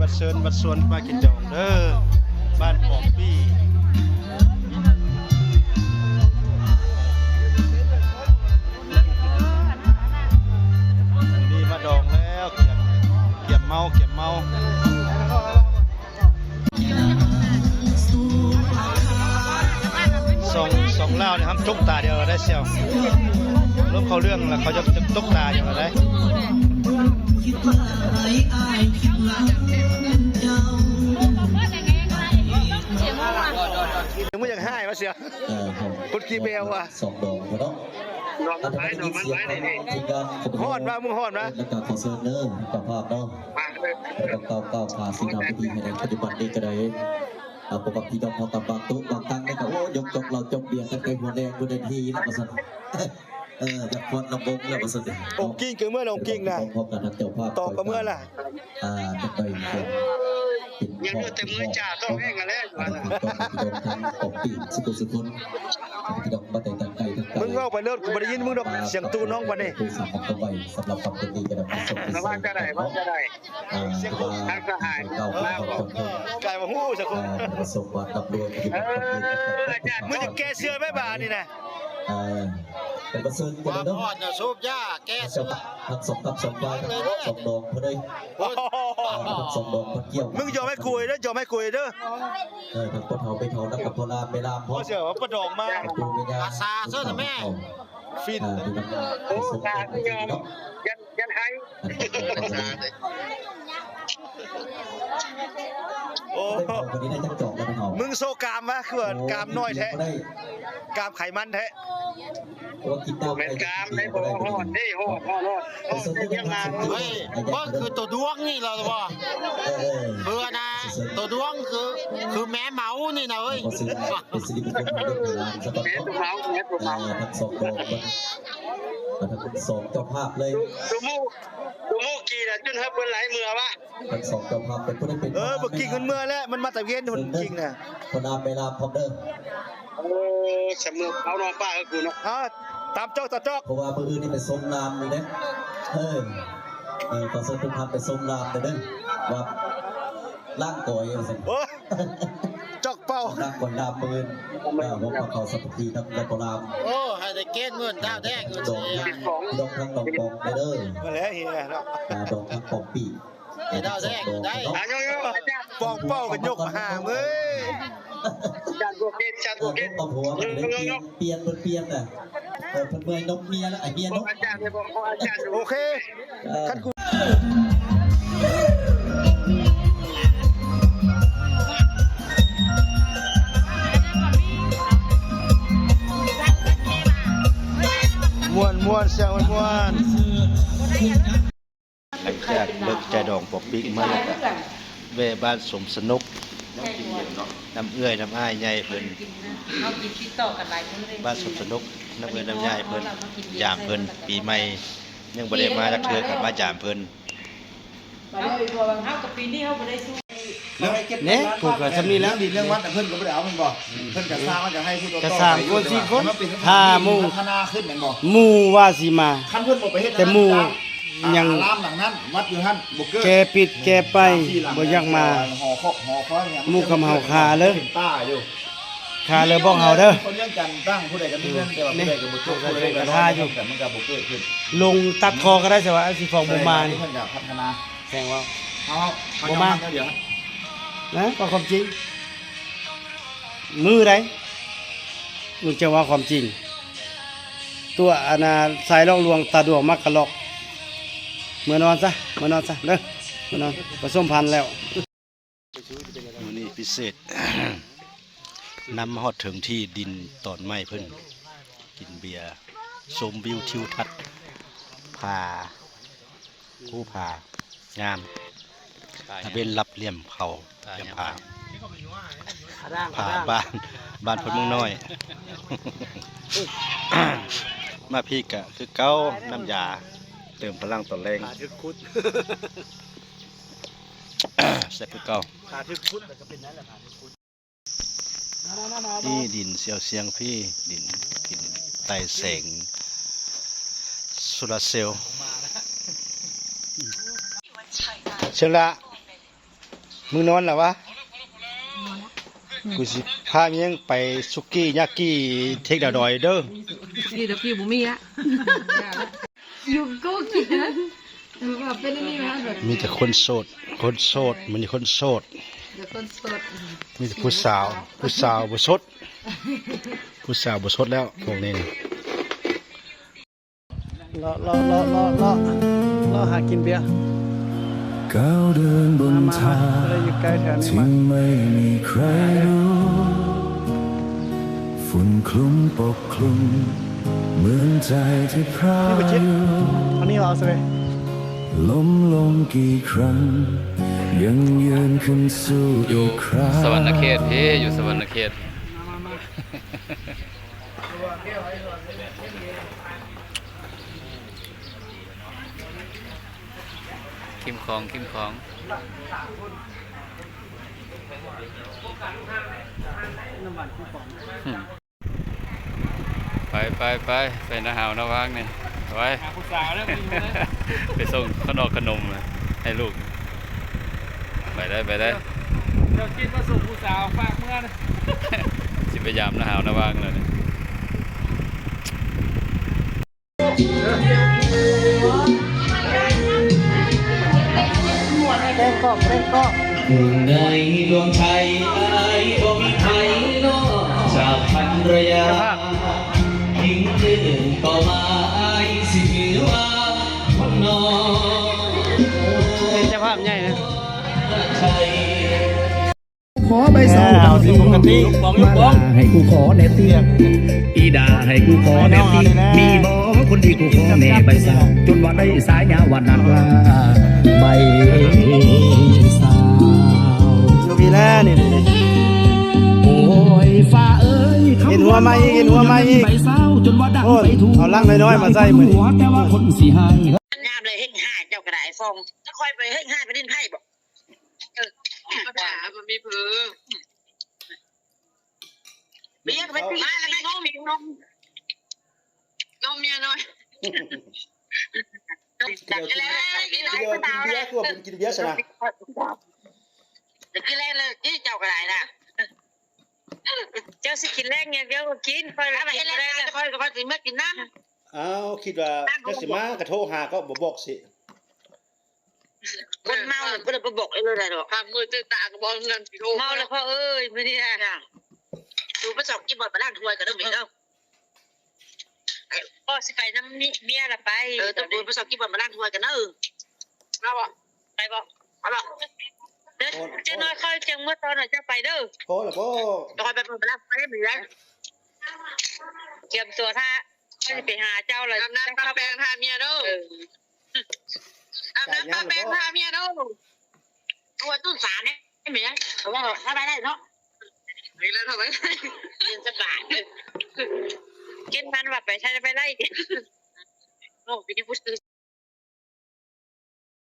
ບັດເຊີນບັດຊວນມາກິນດອງເດີ ບ້ານປອມປີ້. ນີ້ມາດອງແລ້ວ ກຽມ ກຽມເມົາ ກຽມເມົາ. ສອງ ສອງລາວນີ້ຫ້າມຕົບຕາດຽວໄດ້ສ່ຽວ ລົມເຂົ້າເລື່ອງແລ້ວ ເຂົາຈະຕົບຕາດຽວໄດ້. ຍັງບໍ່ຢາກຮ້າຍວ່າສ່ຽວ ເອີ ຄົນຂີ້ແມວວ່າ ສອງດອງເນາະ ດອງມັນໄປ ດອງມັນໄປນີ້ ຮ້ອນວ່າ ມຶງຮ້ອນວ່າ ແລ້ວກໍຂໍເຊີນເດີເຈົ້າພາບເນາະ ມາເດີ ແລ້ວກໍກ້າວ ກ້າວຂາຊີ້ນຳພິທີໃຫ້ໃນປັດຈຸບັນນີ້ກໍໄດ້ ອ່າ ພວກກັບພີ່ນ້ອງເຮົາກັບບາງໂຕະບາງຕັ່ງນີ້ກໍ ໂອ້ ຍົກຈອກເຫຼົ້າຈອກເບຍກັນແຕ່ຫົວແລງບໍ່ໄດ້ທີແລ້ວວ່າຊັ້ນ ເອີ ຢາກຄວັນລຳວົງແລ້ວວ່າຊັ້ນ. ອົງກິງກໍເມືອລະ ອົງກິງນະ ພ້ອມກັນທັງເຈົ້າພາບ ຕອງກໍເມືອລະ ອ່າ ຈັກໜ້ອຍເປັນ ຍັງເຫຼືອແຕ່ມືຈ່າຕ້ອງແຫ້ງຫັ້ນແຫຼະ ວ່ານະ ພີ່ນ້ອງທັງປອມປີ້ສຸກສຸກຄົນ ພີ່ນ້ອງມາແຕ່ທາງໄກທາງໄກ ມຶງເວົ້າໄປໂລດ ກູບໍ່ໄດ້ຍິນມຶງດອກ ສຽງຕູ້ນ້ອງປານນີ້ ຜູ້ສາມັກກະໄວ ສຳລັບຄຳເປັນດີກັນນະ ເອີ ວ່າຈະໄດ້ ວ່າຈະໄດ້ ອ່າ ທາງສະຫາຍ ເອີ ກາຍບໍ່ຮູ້ຈັກຄົນ ອ່າ ປະສົບຫວັງກັບດ້ວຍ ເອີ ອາຈານ ມຶງຈະແກ້ເສື້ອໄວ້ບາດນີ້ນະ ເອີ ເປັນປະເຊີນກັນເນາະ ວ່າພອດນະສູບຢາແກ້ເສື້ອ ທັງສອງກັບສອງຝ່າຍ ທັງສອງດອງເພິ່ນເອີຍ ອ່າ ທັງສອງດອງເພິ່ນກ່ຽວ ມຶງຢອມໃຫ້ກູເດີ ຢອມໃຫ້ກູເດີ ເອີ ທັງພໍ່ເຖົ້າແມ່ເຖົ້ານຳກັບພໍ່ຫຼານແມ່ຫຼານພ້ອມ ເອົາເສື້ອມາປະດອງມາ ອາ ໂອ້ ສາທຸແມ່ ຟິນ ເອີ ສາທຸຍອມ ເນາະ ຍັນ ຍັນໃຫ້ ໂອ້ ມື້ນີ້ໄດ້ຈັກຈອກແລ້ວເນາະ ມຶງໂຊກາມວະ ຄືວ່າກາມນ້ອຍແທ້ ກາມໄຂມັນແທ້ ບໍ່ແມ່ນກາມເດ້ ບໍ່ຮ້ອນເດ້ ຮ້ອນ ຮ້ອນ ຮ້ອນ ເອີ ເບິ່ງຄືໂຕດວງນີ້ລະບໍ່ ເອີ ເອີ ຄືອັນນະ ໂຕດວງຄື ຄືແມ່ເມົານີ້ນະເອີຍ ເປັນສິລິມຸງຄົນຂອງລູກຫຼານຊະກ່ອນເນາະ ແມ່ຕົວເມົາ ແມ່ຕົວເມົາ ທັງສອງດອກ ທັງສອງເຈົ້າພາບເລີຍ ໂຕໝູ່ ໂຕໝູ່ກີນະ ຈົນເຮີບເພິ່ນໄຫຼເມືອວະ ທັງສອງເຈົ້າພາບເປັນຜູ້ໃດເປັນ ເອີ ບໍ່ກິນເງິນເມືອແລ້ວ ມັນມາຕະເວນພຸ້ນກິນນະ ເພິ່ນອາມແມ່ລາມພ້ອມເດີ ເອີ ສະເໝີເອົານ້ອງປ້າເອີກູເນາະ ອ່າ ຕາມຈອກ ຕາມຈອກ ເພາະວ່າມື້ອື່ນນີ້ໄປຊົມລາມຢູ່ເດ້ ເອີ ເອີ ຂໍເຊີນທຸກທ່ານໄປຊົມລາມເດີ ວ່າລ້າງກອຍວ່າຊັ້ນ ໂອ້ ຈອກເປົ່າ ລ້າງກອຍລາມມື້ອື່ນ ເອີ ຫົວພວກເຂົາສາມັກຄີທັງແມ່ນບໍ່ລາມ ໂອ້ ໃຫ້ໄດ້ເກນເງິນທ້າວແດງເງິນ ດອກທັງ ດອກທັງດອກປອງເດີ ມາແລ້ວເຮຍເນາະ ອ່າ ດອກທັງປອງປີ ໄອ້ດາວແດງໄດ້ ປອງເປົ້າກໍຍົກຫາງເວີຍ ຈານບໍ່ເກັດ ຈານບໍ່ເກັດ ເອົາຫົວມັນໄດ້ປ່ຽນ ປ່ຽນ ເພິ່ນປ່ຽນນະ ເອີ ເພິ່ນເມື່ອຍນົກເມຍແລ້ວ ໄອ້ເມຍນົກ ໂອເຄ ເອີ ຄັນກູ ມ່ວນໆ ສຽງມ່ວນໆ. ຫຼັງຈາກເລີກຈ່າຍດອງປອກປີກມາແລ້ວ ກະແວ່ບ້ານສົມສະໜົກ ນຳເອື້ອຍນຳອ້າຍໃຫຍ່ເພິ່ນ ບ້ານສົມສະໜົກ ນຳເອື້ອຍນຳຍາຍເພິ່ນ ຢາມເພິ່ນ ປີໃໝ່ຍັງບໍ່ໄດ້ມາຈັກເທື່ອ ກະມາຢາມເພິ່ນ ເຮົາກະປີນີ້ເຮົາບໍ່ໄດ້ສູ້ ແນ່ ກູກະຊ່ຳນີ້ແຫຼະ ເລື່ອງດິນເລື່ອງວັດນະ ເພິ່ນກໍບໍ່ໄດ້ເອົາແມ່ນບໍ່ ເພິ່ນກະສ້າງ ມັນກະໃຫ້ຜູ້ຕໍ່ໆ ກະສາມຄົນສີ່ຄົນ ຖ້າໝູ່ ພັດທະນາຂຶ້ນແມ່ນບໍ່ ໝູ່ວ່າຊິມາ ຄັນເພິ່ນບໍ່ໄປເຮັດ ແຕ່ໝູ່ຍັງ ອາລາມຫຼັງນັ້ນ ວັດຢູ່ຫັ້ນ ບໍ່ເກີດ ແກ່ປິດແກ່ໄປ ບໍ່ຢາກມາ ຫໍຄອບຫໍຄອຍຫຍັງ ໝູ່ຄຳເຮົາຄາເລີຍ ເປັນປ່າຢູ່ ຄາເລີຍ ບອກເຮົາເດີ ຄົນວຽງຈັນຕັ້ງ ຜູ້ໃດກໍມີເງິນ ແຕ່ວ່າຜູ້ໃດກໍບໍ່ຈົບ ຜູ້ໃດກໍນ້ອຍ ມັນກະບໍ່ເກີດຂຶ້ນ ລົງຕັດຄໍກໍໄດ້ ແຕ່ວ່າຊິຟ້ອງບໍ່ມານີ້ ເພິ່ນກະພັດທະນາ ແສງວ່າ ເຮົາ ເຮົາບໍ່ມາ ນະ ເວົ້າຄວາມຈິງ ມື້ໃດ ມຶງຈະເວົ້າຄວາມຈິງ ຕົວະອັນນ່າ ສາຍຫຼອກລວງ ຕາດວງມັກກະຫຼອກ ເມືອນອນຊະ ເມືອນອນຊະເດີ ເມືອນອນ ປະສົມພັນແລ້ວ ມື້ນີ້ພິເສດ ນຳມາຮອດເຖິງທີ່ດິນຕອນໃໝ່ເພິ່ນ ກິນເບຍ ຊົມວິວທິວທັດ ຜາ ພູຜາງາມ ຕາເວັນລັບຫຼ່ຽມເຂົາ ຫຼ່ຽມຜາ ຜາບ້ານ ບ້ານໂພນເມືອງນ້ອຍ ມາພີ້ກະຄືເກົ່າ ນ້ຳຢາ ເຕີມພະລັງຕອນແລງ ແຊບຄືເກົ່າ ຜາຖືກຂຸດ ແລ້ວກໍເປັນນັ້ນແຫຼະ ຜາຖືກຂຸດ. ນີ້ດິນສຽວຊຽງພີ້ ດິນ ດິນໃຕ້ແສງໂຊລາເຊວ ເຊີນລະ. ມຶງນອນລະວະ? ນອນລະ. ກູຊິພາເມຍງໄປສຸກີ້ຍາກີ້ເທັກດາວດອຍເດີ. ສຸກີ້ດາວກີ້ບໍ່ມີລະ. ຢູ່ໂກກິນ ເປັນອັນນີ້ມາ ມີແຕ່ຄົນໂສດ ຄົນໂສດ ມື້ນີ້ຄົນໂສດ ມີແຕ່ຄົນໂສດ ມີແຕ່ຜູ້ສາວ ຜູ້ສາວບໍ່ສົດ ຜູ້ສາວບໍ່ສົດແລ້ວພວກນີ້. ເລາະ ເລາະ ເລາະ ເລາະ ເລາະ ເລາະຫາກິນເບຍ ກ້າວເດີນບົນທາງທີ່ໄມ່ມີໃຄຮູ້ ຝຸ່ນຄຸມປົກຄຸມເມືອງໃຈທີ່ພຣາວຢູ່ ເອົານີ້ເອົາຊະເລີຍ ລົ້ມລົງກີ່ຄັ້ງ ຢັ້ງຢືນຂຶ້ນສູ້ອີກຄັ້ງ ຢູ່ສະຫວັນນະເຂດພີ້ ຢູ່ສະຫວັນນະເຂດ. ຄິມຂອງ ຄິມຂອງ ໄປ ໄປ ໄປ ໄປນາຫາວນາຫວ່າງນີ້ ໄປ ຫາຜູ້ສາວເດີ ໄປສົ່ງຂະໜອກຂະໜົມໃຫ້ລູກ ໄປໄດ້ ໄປໄດ້ ເຈົ້າຄິດວ່າສົ່ງຜູ້ສາວຝາກເມືອ ຊິໄປຢາມນາຫາວນາຫວ່າງແລ້ວນີ້. ແກງກອກ ແກງກອກ ໃນດວງໃຈອ້າຍບໍ່ມີໃຜນອກຈາກພັນລະຍາ ເຈົ້າພາບ ຍິ່ງເດີນຕໍ່ມາອ້າຍຊິຖືວ່າຄົນນອກ ເປັນເຈົ້າພາບໃຫຍ່ນະ ໃຈ ຂໍໃບເຊົ່າ ເອີ ເອົາສິ ປົກກະຕິ ມາລາໃຫ້ກູຂໍແດ່ຕິ ອີດາໃຫ້ກູຂໍແດ່ຕິ ມີບໍ່ຄົນດີກູຂໍແດ່ໃບເຊົ່າ ຈົນວ່າໄດ້ສາຍາວ່ານັດລາໃບເຊົ່າ ຢູ່ພີ້ແລ້ວນີ້ ໂອ້ຍ ຟ້າເອີຍ ເຫັນຫົວໃໝ່ອີກ ເຫັນຫົວໃໝ່ອີກ ໂອ້ຍ ເອົາລັງນ້ອຍໆມາໃສ່ມື້ນີ້ ແຕ່ວ່າຄົນຊິໃຫ້ ຍາມເລີຍເຮັດໃຫ້ເຈົ້າກໍໄດ້ຟອງ ຂ້ອຍໄປເຮັດໃຫ້ໄປຫຼິ້ນໄພ້ບໍ? ເອີ ບໍ່ໄດ້ ມັນມີເພີ ເບຍກໍໄປຕິດມາແລ້ວນະ ກິນນົມ ນົມເມຍນ້ອຍ ກິນເບຍ ກິນເບຍ ຄືວ່າເປັນກິນເບຍຊະນະ ກິນແລງເລີຍຕິເຈົ້າກໍໄດ້ນະ ເຈົ້າຊິກິນແລງຢ່າງດຽວກໍກິນ ຂ້ອຍລະກິນບໍ່ໄດ້ ຂ້ອຍກໍວ່າຊິເມືອກິນນຳ ອ້າວ ຄິດວ່າເຈົ້າຊິມາກໍໂທຫາກໍບໍ່ບອກຊິ ຄົນເມົາລະບໍ່ໄດ້ໄປບອກເອີຍເລີຍດອກ ພາບມືຕື່ນຕາກໍບໍ່ເງິນຊິໂທ ເມົາລະພໍ່ເອີຍມື້ນີ້ນະ ຕູໄປຊອກກິນບ່ອນໄປລ້າງຖ້ວຍກັນເດີແມ່ເດີ ພໍ່ຊິໄປນຳເມຍລະໄປ ເອີ ຕູໄປຊອກກິນບ່ອນໄປລ້າງຖ້ວຍກັນເດີ ເອົາບໍ່ ໄປບໍ່ ເອົາບໍ່ ເດີ ຈັກໜ້ອຍຂ້ອຍຈັ່ງເມືອຕອນເຈົ້າໄປເດີ ພໍລະບໍ່ ຂ້ອຍໄປ ໄປລ້າງ ໄປມື້ໃດ ກຽມຕົວຖ້າ ຂ້ອຍຊິໄປຫາເຈົ້າລະ ອາບນ້ຳປະແປງຖ້າເມຍເດີ ເອີ ອາບນ້ຳປະແປງຖ້າເມຍເດີ ຕົວະຕຸ້ນສາແນ່ເມຍ ເອົາໄວ້ຖ້າໄປໄດ້ເນາະ ນີ້ແຫຼະຖ້າໄປໄດ້ ເຢັນສະບາຍ ເຈັດພັນວ່າໄປໃຊ້ໄປໄດ້ ໂອ້ ໄປຢູ່ພຸ້ນ